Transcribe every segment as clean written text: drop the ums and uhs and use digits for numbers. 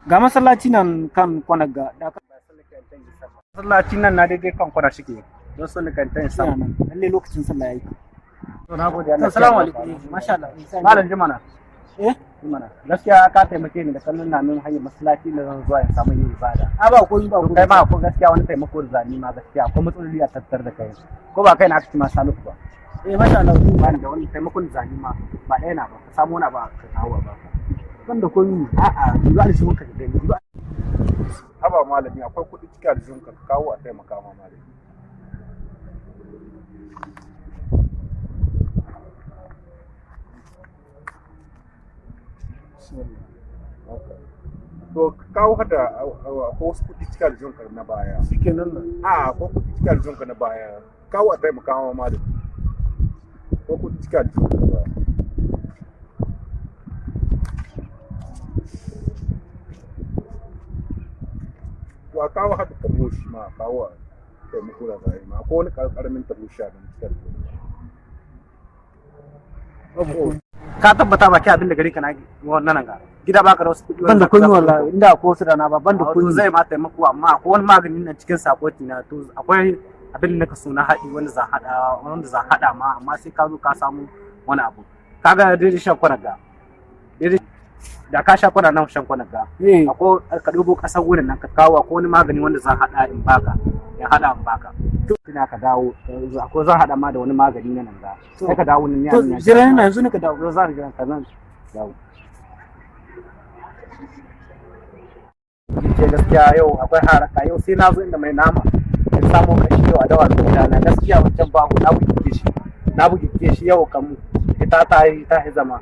Ga masallaci nan kan kwanar ga da ka Masallacin nan na daidai kan kwana shike don sun kan tayin tsaya sama. nan. Lalle lokacin sallah yayi. To na gode Allah. Assalamu alaikum. Masha Allah. Malam Jimana. Eh? Jimana. Gaskiya ka taimake ni da kallon na min hanyar masallaci da zan zuwa in samu yin ibada. A ba koyi ba To kai ma ko gaskiya wani taimako da zani ma gaskiya akwai matsaloli a tattar da kai. Ko ba kai na aka ci ma saluku ba. Eh, masha Allah. Ba ni da wani taimakon da zani ma ba ɗaya na ba ka samu wani ba ka kawo ba. Ban da koyi. A'a, duba alshihun ka gani. Duba. Haba malami, akwai kuɗi cikin aljihunka, ka kawo a taimaka ma malami. To ka kawo hada, akwai wasu kuɗi cikin aljihunka na baya. Shikenan nan. A akwai kuɗi cikin aljihunka na baya. Kawo a taimaka ma malami. Akwai kuɗi cikin aljihunka na baya. To a kawo hada tabo shi ma, a kawo a taimako da zai ma. Akwai wani ƙaramin tabo shi a nan cikin aljihunka. Ka tabbata ba ki abin da gari ka na wannan nan ga. Gida baka da wasu kuɗi. Ban da koyi wallahi, inda akwai wasu da na ba ban da to koyi. Zai ma taimako, amma akwai wani maganin nan cikin sakoti na. To akwai abin da naka so na haɗi wanda za haɗa ma, amma sai ka zo ka samu wani abu. Kaga daidai shan kwana ga daidai da ka sha kwana nan, shan kwana ga Eh. akwai ka ɗebo ƙasar wurin nan ka kawo. Akwai wani magani wanda za haɗa in baka, ya haɗa in baka. To ina ka dawo yanzu, akwai zan haɗa ma da wani magani na nan ga, sai ka dawo nan. To jira na yanzu ne ka dawo. Dawo za ka jira ka nan dawo. Ce gaskiya yau akwai haraka, yau sai na zo inda mai nama in samo kashi yau a dawa da na. Gaskiya wancan babu, na buge shi, na buge shi yau kamu ita ta yi ta yi zama.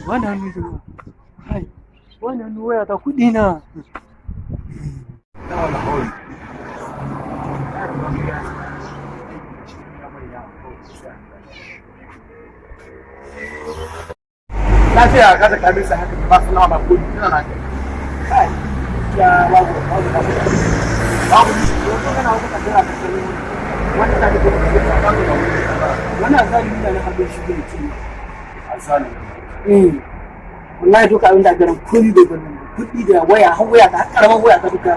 Wani hannu shi. Ai, wani hannu waya ta kuɗi na. Lafiya ka da kamin sa haka ba sallama ba ko ina na kai. Kai. Ya babu babu babu. Babu. Wato kana wata kaddara ta sani wanda ta ke da babu da wani azali ne na haɗe shi da mutum. Azali. Eh. Wallahi duka abin da garin komi bai bar nan ba. Kuɗi da waya, har waya ta, har karamar waya ta duka.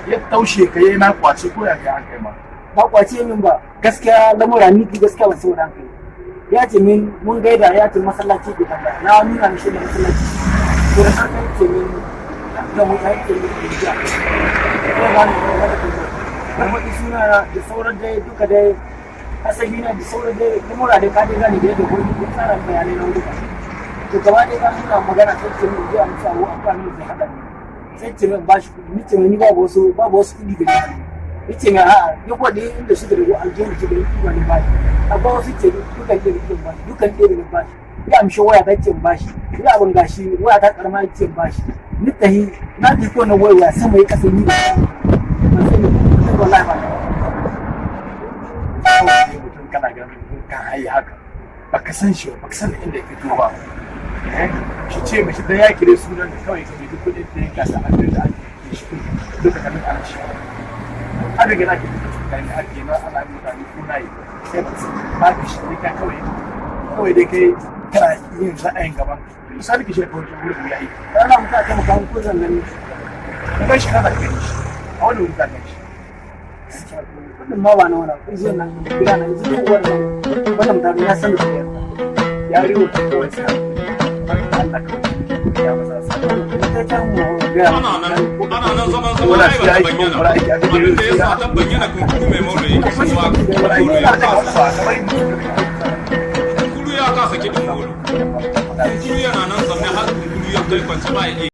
Ya taushe ka yi na kwace ko ya kai an kai ma? Ba kwace min ba. Gaskiya lamura ni gaskiya ban saboda hankali. Ya ce min mun gaida, ya ce masallaci ke tambaya. Na nuna mishi da masallaci. To da haka ya ce min da mu ya ce min jiya. Ko ba ni ba da kuma. Na faɗi suna na da sauran dai duka dai asali na da sauran dai lamura dai ka dai gane da yadda wani ya tsara bayanai na duka. To gaba dai ka nuna magana, sai ce min jiya musa abu amfani zai haɗa ni. Sai ce min bashi kuɗi, ni ce min ni babu wasu babu wasu kuɗi gare ni. Yace mai a'a, ya kwaɗe inda suka da aljihu ce da ba ne bashi. Akwai wasu ce dukan ɗaya da bashi, dukan ɗaya da bashi. Ya amshi waya ta ce bashi, ya abin gashi waya ta karama ya ce bashi. Ni tahi na ji ko na waya sama ya kasa ni ban sani ba wallahi ba. Kawai mutum kana ganin kan hayi haka baka san shi ba, baka san inda ya fito ba. Eh, shi ce mishi dan ya kire sunan da kawai ka bi kuɗin da ya kasa abin da ake shi duka kamin ana shi abin da ake mutane ake na ana mutane ko na yi sai ba su ba ka shi ne ka kawai kawai dai kai kana yin ra'ayin gaban misali ki shi ka wajen wurin ya yi. Allah mu ta taimaka mun ko zan gani. Ka gan shi, kana gani shi a wani wuri ka gan shi. Kudin ma ba na wani abu zai nan gida na yanzu ko wannan wannan mutane ya san da Ya riwo ta kawai sai Allah kawai ya masa sa. Ta can mu ga. Ana nan zaman zaman Wala ai shi ba ta aiki bayyana wala aiki abin da abin da ya ya sa ta bayyana, kunkuku mai maula yake kuma. Molo ya kasa. Ka bari mu. Kunkuru ya kasa kiɗin molo. Kunkuru yana nan zaune har kunkuru ya kai kwance ba ya iya.